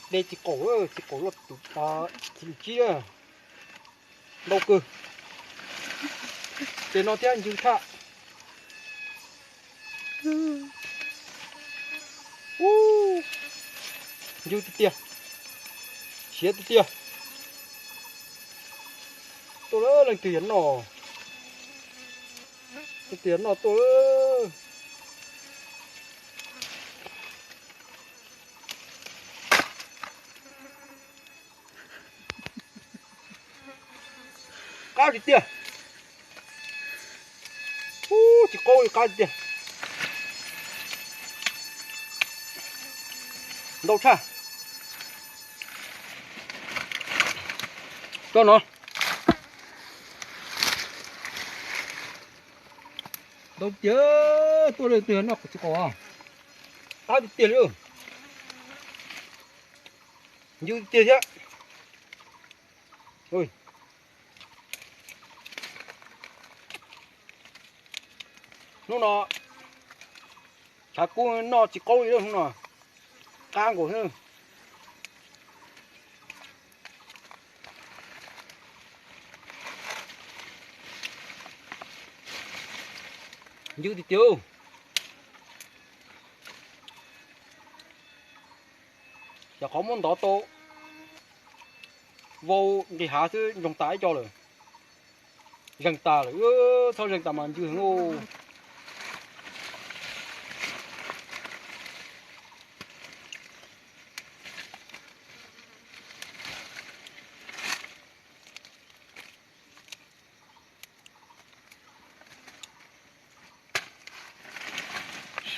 De txiv qaum, txiv qaum loj tus, txiv lus tsib, ntau kawg. Ces no thiab ncw tshaj. Ub, ncw tiag tiag, siav tiag tiag. Tuaj lawm, leej twg yog noj, leej twg yog noj tuaj lawm. Qab tiag tiag. Ub, tsis qaub li, qab tiag tiag. Ntau tshaj. Coj no. Ntau tiag, tuaj leej twg noj txiv qaum. Qab tiag tiag li. Ncw tiag thiab. Hnub no tshav kub noj tsis qaub li hnub no, qab nkaus xwb. Ncw tiag tiag. Yog qhov muab ntov tau vau nqis hav xwb ntsoog tas ib co lawm. Zeeg tas lawm, txhob zeeg tas mas ncw heev.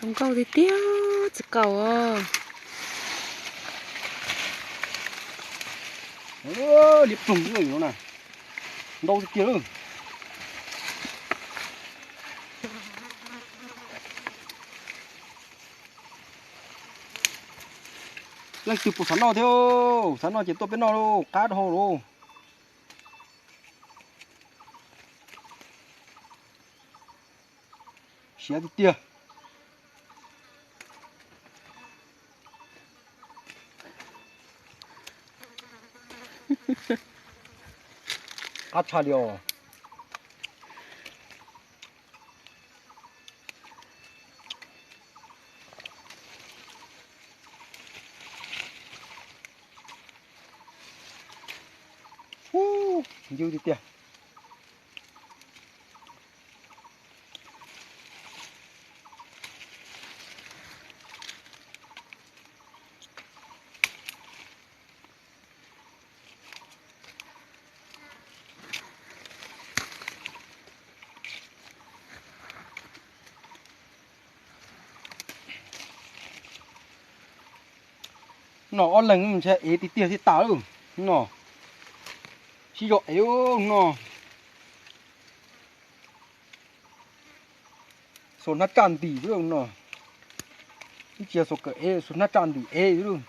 Zoo nkauj tiag tiag txiv qaum os. Liab ploog no na, ntau tiag tiag lawm. Leej twg puas xav noj thiab, xav noj ces tuaj peb noj lauj, qab dhau lauj. Siav tiag tiag. Qab tshaj li os. Ub, ncw tiag tiag. No ob leeg ntshai ev tiag tiag thiaj tas lawm no. Sib zog ev no. Xuas hnab tsaj ntim xwb no. Ib tsis yog xuas kawm ev, xuas hnab tsaj ntim ev xwb.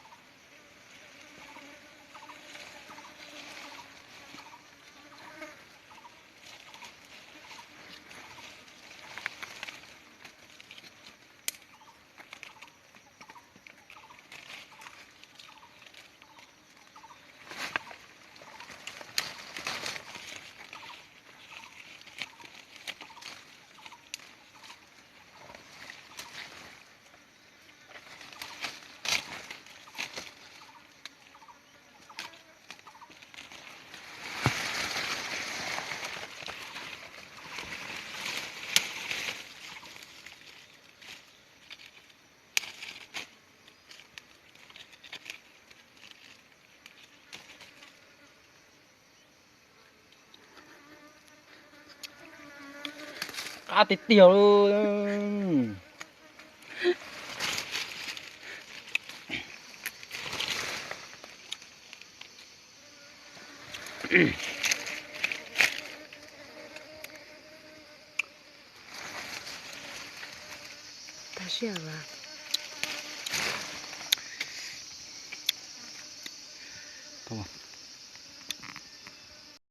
Qab tiag tiag li.